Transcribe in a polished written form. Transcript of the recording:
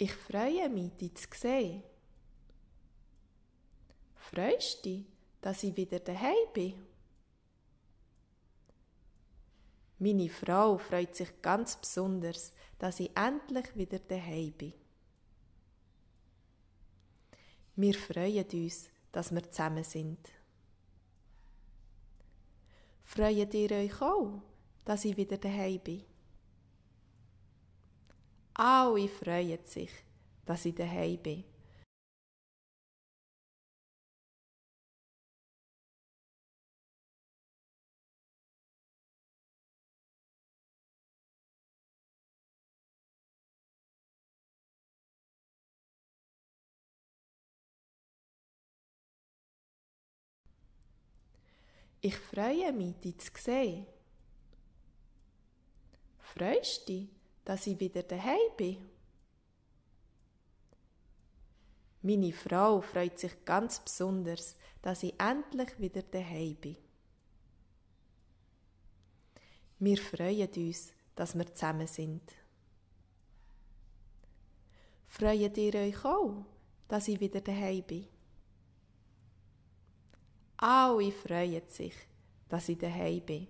Ich freue mich, dich zu sehen. Freust du dich, dass ich wieder daheim bin? Meine Frau freut sich ganz besonders, dass ich endlich wieder daheim bin. Wir freuen uns, dass wir zusammen sind. Freut ihr euch auch, dass ich wieder daheim bin? Alle freuen sich, dass ich daheim bin. Ich freue mich, dich zu sehen. Freust du dich, dass ich wieder daheim bin? Meine Frau freut sich ganz besonders, dass ich endlich wieder daheim bin. Wir freuen uns, dass wir zusammen sind. Freut ihr euch auch, dass ich wieder daheim bin? Alle freuen sich, dass ich daheim bin.